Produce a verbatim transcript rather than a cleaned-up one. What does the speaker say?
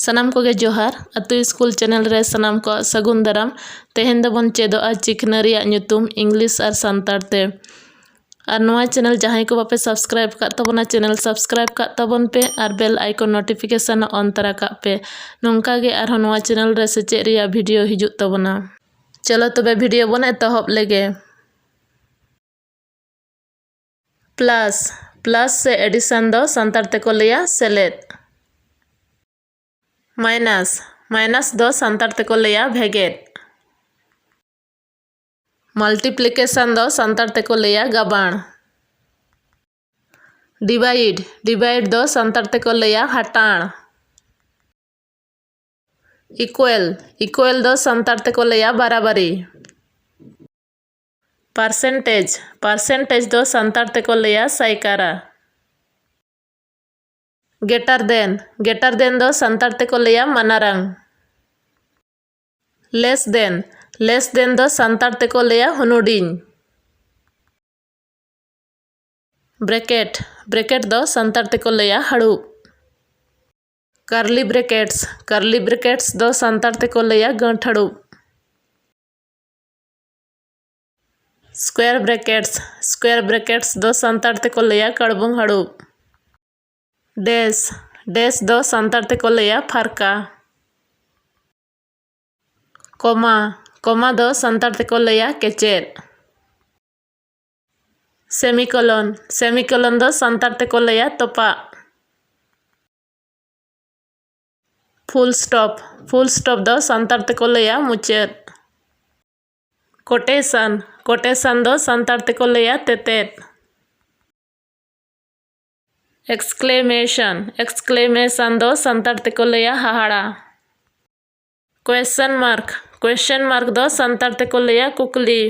ᱥᱟᱱᱟᱢ ᱠᱚᱜᱮ ᱡᱚᱦᱟᱨ᱾ ᱟᱹᱛᱩ ᱥᱠᱩᱞ ᱪᱮᱱᱮᱞ ᱨᱮ ᱥᱟᱱᱟᱢ ᱠᱚᱣᱟᱜ ᱥᱟᱹᱜᱩᱱ ᱫᱟᱨᱟᱢ᱾ ᱛᱮᱦᱮᱧ ᱫᱚᱵᱚᱱ ᱪᱮᱫᱚᱜᱼᱟ ᱪᱤᱠᱷᱱᱟᱹ ᱨᱮᱭᱟᱜ ᱧᱩᱛᱩᱢ ᱤᱝᱞᱤᱥ ᱟᱨ ᱥᱟᱱᱛᱟᱲ ᱛᱮ᱾ ᱟᱨ ᱱᱚᱣᱟ ᱪᱮᱱᱮᱞ ᱡᱟᱦᱟᱸᱭ ᱠᱚ ᱵᱟᱯᱮ ᱥᱟᱵᱥᱠᱨᱟᱭᱤᱵ ᱠᱟᱜ ᱛᱟᱵᱚᱱᱟ, ᱪᱮᱱᱮᱞ ᱥᱟᱵᱥᱠᱨᱟᱭᱤᱵ ᱠᱟᱜ ᱛᱟᱵᱚᱱ ᱯᱮ ᱟᱨ ᱵᱮᱞ ᱟᱭᱠᱚᱱ ᱱᱳᱴᱤᱯᱷᱤᱠᱮᱥᱚᱱ ᱚᱱ ᱛᱟᱨᱟ ᱠᱟᱜ ᱯᱮ᱾ ᱱᱚᱝᱠᱟ ᱜᱮ ᱟᱨᱦᱚᱸ ᱱᱚᱣᱟ ᱪᱮᱱᱮᱞ ᱨᱮ ᱥᱮᱪᱮᱫ ᱨᱮᱭᱟᱜ ᱵᱷᱤᱰᱤᱭᱳ ᱦᱤᱡᱩᱜ ᱛᱟᱵᱚᱱᱟ᱾ ᱪᱚᱞᱚ ᱛᱚᱵᱮ ᱵᱷᱤᱰᱤᱭᱳ ᱵᱚᱱ ᱮᱛᱚᱦᱚᱵ ᱞᱮᱜᱮ᱾ ᱯᱞᱟᱥ, ᱯᱞᱟᱥ ᱥᱮ ᱮᱰᱤᱥᱚᱱ ᱫᱚ ᱥᱟᱱᱛᱟᱲ ᱛᱮᱠᱚ ᱞᱟᱹᱭᱟ ᱥᱮᱞᱮᱫ᱾ ᱢᱟᱭᱱᱟᱥ, ᱢᱟᱭᱱᱟᱥ ᱫᱚ ᱥᱟᱱᱛᱟᱲ ᱛᱮᱠᱚ ᱞᱟᱹᱭᱟ ᱵᱷᱮᱜᱮᱫ᱾ ᱢᱟᱞᱴᱤᱯᱞᱤᱠᱮᱥᱚᱱ ᱫᱚ ᱥᱟᱱᱛᱟᱲ ᱛᱮᱠᱚ ᱞᱟᱹᱭᱟ ᱜᱟᱵᱟᱬ᱾ ᱰᱤᱵᱟᱭᱤᱰ, ᱰᱤᱵᱟᱭᱤᱰ ᱫᱚ ᱥᱟᱱᱛᱟᱲ ᱛᱮᱠᱚ ᱞᱟᱹᱭᱟ ᱦᱟᱴᱟᱬ᱾ ᱤᱠᱩᱭᱮᱞ, ᱤᱠᱩᱭᱮᱞ ᱫᱚ ᱥᱟᱱᱛᱟᱲ ᱛᱮᱠᱚ ᱞᱟᱹᱭᱟ ᱵᱟᱨᱟᱵᱟᱨᱤ᱾ ᱯᱟᱨᱥᱮᱱᱴᱮᱡᱽ, ᱯᱟᱨᱥᱮᱱᱴᱮᱡᱽ ᱫᱚ ᱥᱟᱱᱛᱟᱲ ᱛᱮᱠᱚ ᱞᱟᱹᱭᱟ ᱥᱟᱭᱠᱟᱨᱟ᱾ ᱜᱮᱴᱟᱨ ᱫᱮᱱ, ᱜᱮᱴᱟᱨ ᱫᱮᱱ ᱫᱚ ᱥᱟᱱᱛᱟᱲ ᱛᱮᱠᱚ ᱞᱟᱹᱭᱟ ᱢᱟᱱᱟᱨᱟᱝ᱾ ᱞᱮᱥ ᱫᱮᱱ, ᱞᱮᱥ ᱫᱮᱱ ᱫᱚ ᱥᱟᱱᱛᱟᱲ ᱛᱮᱠᱚ ᱞᱟᱹᱭᱟ ᱦᱩᱱᱩᱰᱤᱧ᱾ ᱵᱨᱮᱠᱮᱴ, ᱵᱨᱮᱠᱮᱴ ᱫᱚ ᱥᱟᱱᱛᱟᱲ ᱛᱮᱠᱚ ᱞᱟᱹᱭᱟ ᱦᱟᱹᱲᱩᱵ᱾ ᱠᱟᱨᱞᱤ ᱵᱨᱮᱠᱮᱴᱥ, ᱠᱟᱨᱞᱤ ᱵᱨᱮᱠᱮᱴᱥ ᱫᱚ ᱥᱟᱱᱛᱟᱲ ᱛᱮᱠᱚ ᱞᱟᱹᱭᱟ ᱜᱟᱹᱴ ᱦᱟᱹᱲᱩᱵ᱾ ᱥᱠᱩᱭᱟᱨ ᱵᱨᱮᱠᱮᱴᱥ, ᱥᱠᱩᱭᱟᱨ ᱵᱨᱮᱠᱮᱴᱥ ᱫᱚ ᱥᱟᱱᱛᱟᱲ ᱛᱮᱠᱚ ᱞᱟᱹᱭᱟ ᱠᱟᱲᱵᱩᱝ ᱦᱟᱹᱲᱩᱵ᱾ ᱰᱮᱥ, ᱰᱮᱥ ᱫᱚ ᱥᱟᱱᱛᱟᱲ ᱛᱮᱠᱚ ᱞᱟᱹᱭᱟ ᱯᱷᱟᱨᱠᱟ᱾ ᱠᱚᱢᱟ, ᱠᱚᱢᱟ ᱫᱚ ᱥᱟᱱᱛᱟᱲ ᱛᱮᱠᱚ ᱞᱟᱹᱭᱟ ᱠᱮᱪᱮᱫ᱾ ᱥᱮᱢᱤᱠᱳᱞᱚᱱ, ᱥᱮᱢᱤᱠᱳᱞᱚᱱ ᱫᱚ ᱥᱟᱱᱛᱟᱲ ᱛᱮᱠᱚ ᱞᱟᱹᱭᱟ ᱛᱚᱯᱟᱜ᱾ ᱯᱷᱩᱞ ᱥᱴᱚᱯ, ᱯᱷᱩᱞ ᱥᱴᱚᱯ ᱫᱚ ᱥᱟᱱᱛᱟᱲ ᱛᱮᱠᱚ ᱞᱟᱹᱭᱟ ᱢᱩᱪᱟᱹᱫ᱾ ᱠᱚᱴᱮᱥᱟᱱ, ᱠᱚᱴᱮᱥᱟᱱ ᱫᱚ ᱥᱟᱱᱛᱟᱲ ᱛᱮᱠᱚ ᱞᱟᱹᱭᱟ ᱛᱮᱛᱮᱫ᱾ ᱮᱠᱥᱠᱞᱮᱢᱮᱥᱚᱱ, ᱮᱠᱥᱠᱞᱮᱢᱮᱥᱚᱱ ᱫᱚ ᱥᱟᱱᱛᱟᱲ ᱛᱮᱠᱚ ᱞᱟᱹᱭᱟ ᱦᱟᱦᱟᱲᱟ᱾ ᱠᱚᱭᱮᱥᱪᱟᱱ ᱢᱟᱨᱠ, ᱠᱚᱭᱮᱥᱪᱟᱱ ᱢᱟᱨᱠ ᱫᱚ ᱥᱟᱱᱛᱟᱲ ᱛᱮᱠᱚ ᱞᱟᱹᱭᱟ ᱠᱩᱠᱞᱤ᱾